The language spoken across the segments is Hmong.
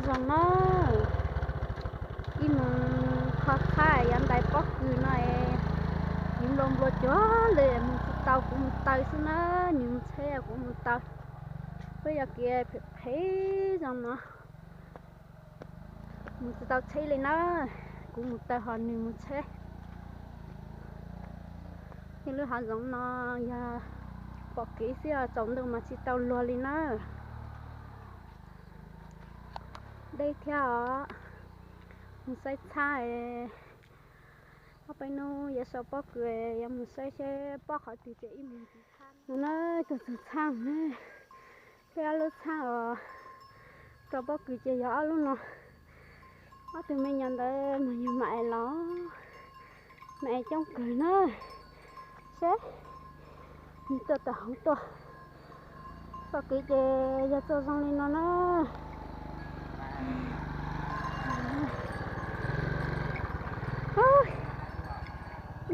Zoo na, ib moos qhov qhab yuav ntais pob kws no es, nws nplua nplua cuag li mus tsis tau, kuv mus taw xwb na, nws mus tsheb kuv mus taw. Peb yog kev phem phem zoo no, mus tsis tau tsheb li na, kuv mus taw ho nws mus tsheb. Yog lub hav zoov no yog pom kev xwb, tsaus ntuj mas tsis tau luag li na. Deb thiab os, mus saib txhab. Ob peb hnub yuav sau pob kws, yuav mus saib seb pob qhov twg ces ib mus tiv txhab no na. Tuaj txog txhab na, peb ob lub txhab uas rau pob kws ces yog ob lub no. Ob tug me nyuam ntawd mas yog mam es los, mam es coob kawg na. Seb, nws tuaj tawm hauv tuaj, txoj kev ces yog txoj zoo li no na.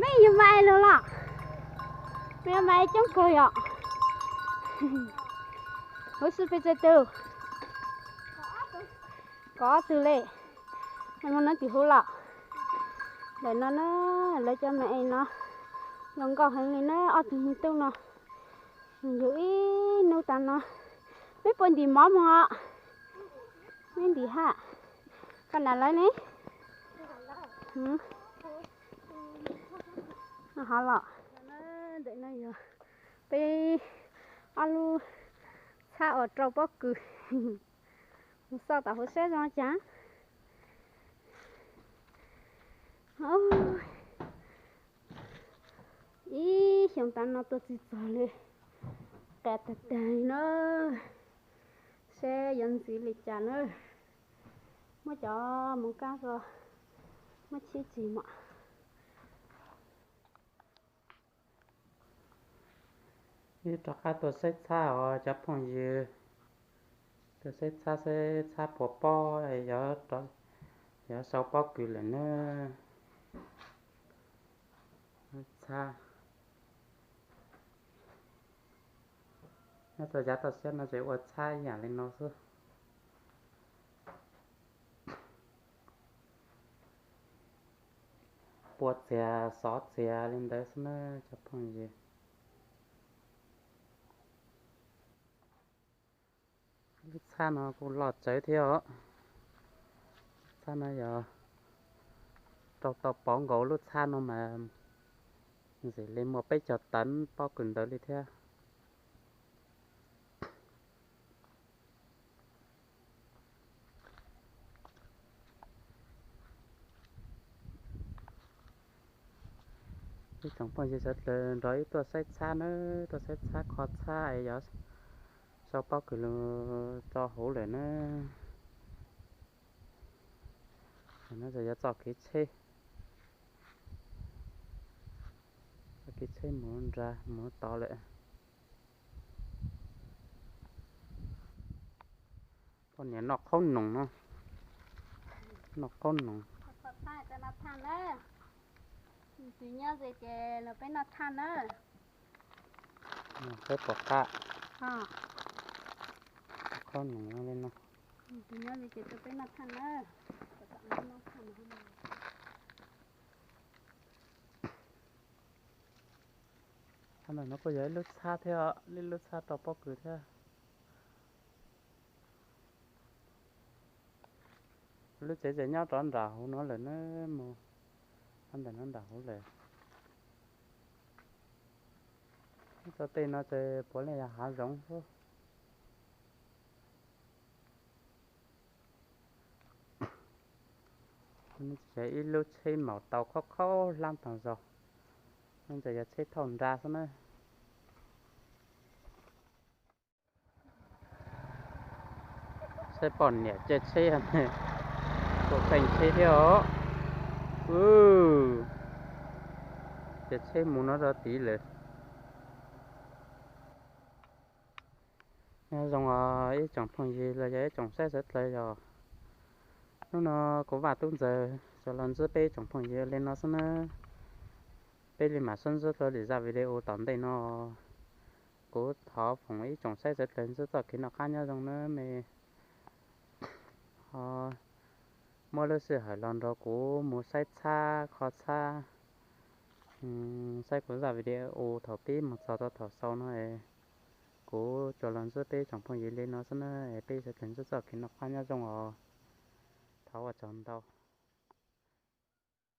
Mej yog mam es los los, mej yog mam es coob kawg yom. Huv si pes tsawg tug? Kov ob tug li. Mus nov tim huv los. Ntawm no na, lawv cov mam es no zoo nkauj heev li na, ob tug me tub no. Yug ib hnub tas no, meb puas ntim mov mus os? Meb ntim hab. Koj nam lawv ne? Hov los. Ntawm no yog peb ob lub txhab uas rau pob kws. Mus xauj tom hauv seb zoo cas. Ib xyoo tas no tuaj tsis txog li, qias tag tag li na. Seb yuav ntxiv li cas na. Muab cov mus kab ko, muab chib txig mam. Ib rov qab tuaj saib txhab os cov phooj ywg. Tuaj saib txhab, saib txhab puas pob, yuav sau pob kws lawm na. Txhab. Nyob rau yav toj siab no ces ua txhab ib yam li no xwb. Pua txias xov txias li ntawd xwb na cov phooj ywg. Lub txhab no kuj loj tsawv thiab os. Txhab no yog rau tau pov nkaus lub txhab no mas ntxim li muaj peb caug tawv pob kws ntawd li thiab. Ib tsoom phooj ywg sawv daws nrog wb tuaj saib txhab na, tuaj saib txhab kho txhab es yuav sau pob kws lug rau hauv lawm na. No ces yuav txoj kev tsheb, txoj kev tsheb mus nram mus tod lawm. Poj niam noj qhaub noom no, noj qhaub noom. Tus nyob ze ces los peb noj tshaj na. Peb puas qab qhaub noom li no. Tus nyob ze ces rau peb noj tshaj na. Txhab ntawm no kuj yog ib lub txhab thiab, ib lub txhab rau pob kws thiab. Lub tsev ces nyob rov nram hauv no lawm na, mus ntawm no nram hauv lawm. Txoj tej no ces puav leej yog hav zoov xwb. Ib lub tsheb maum tau khaub khaub hlab tag zog, no ces yog tsheb thauj nra xwb na. Saib poj niam caij tsheb, kuj kheej tsheb thiab os. Caij tsheb mus no rau tid lawm. Nyob zoo os ib tsoom phooj ywg los yog ib tsoom saib sawv daws yog. Hnub no kuv Vaj Tub Ntxawg tsuas los ntsib peb ib tsoom phooj ywg li no xwb nawb. Peb li mam sib ntsib dua lwm zaj video tom ntej no. Kuv thov foom ib tsoom saib sawv daws ntsib txoj kev noj qab nyob zoo nawb me. Muaj lub sij hawm los nrog kuv mus saib txhab kho txhab, saib kuv zaj video thaum pib mus txog rau thaum xaus no es, kuv tsuas los ntxub peb tsoom phooj ywg li no xwb na es peb sawv daws ntxub txoj kev noj qab nyob zoo os. Thov ua tsaug ntau.